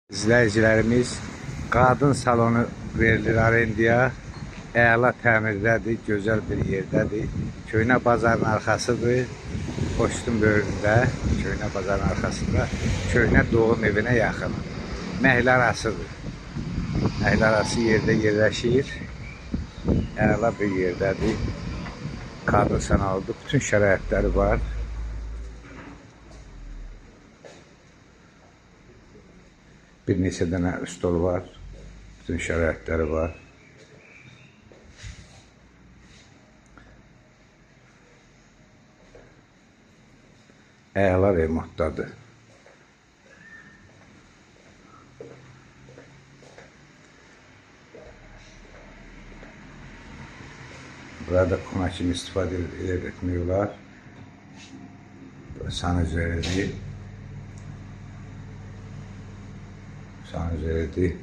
İzləyicilərimiz, qadın salonu verilir arendaya. Əla təmirdədir, gözəl bir yerdədir. Köhnə bazarın arxasıdır. Poçtun böyründə, Köhnə bazarın arxasında, Köhnə doğum evinə yaxın. Məhəllə arasıdır. Məhəllə arası yerdə yerləşir. Əla bir yerdədir. Qadın salonudur. Bütün şəraitləri var. Bir neçə dənə stol var. Bütün şəraitləri var. Əla remontdadır. Burada qonaq kimi istifadə etmək olar. Sanuzelidir. Sanuzelidir.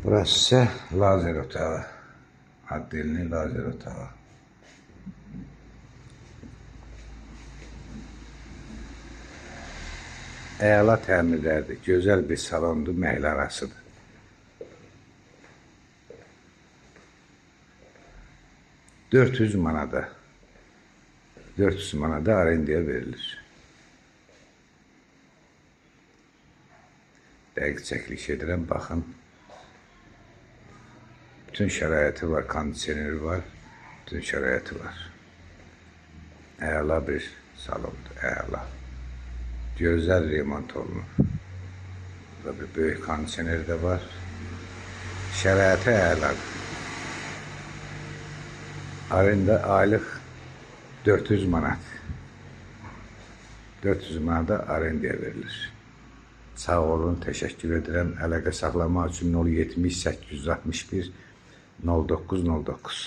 Burası isə lazer otağı. Addelini lazer otağı. Əla təmirlərdir. Gözəl bir salondur, məhəllə arasıdır. ...400 manata... 400 manata arendaya verilir. Dəqiq çəkiliş edirəm, baxın. Bütün şəraiti var, kondisioneri var, bütün şəraiti var. Əla bir salondur, əla. Gözəl remont olunur. Burada bir böyük kondisioner də var. Şəraiti əladır. Arenda aylıq 400 manat. 400 manata arendaya verilir. Sağ olun, təşəkkür edirəm. Əlaqə saxlamaq üçün 070 861 09 09.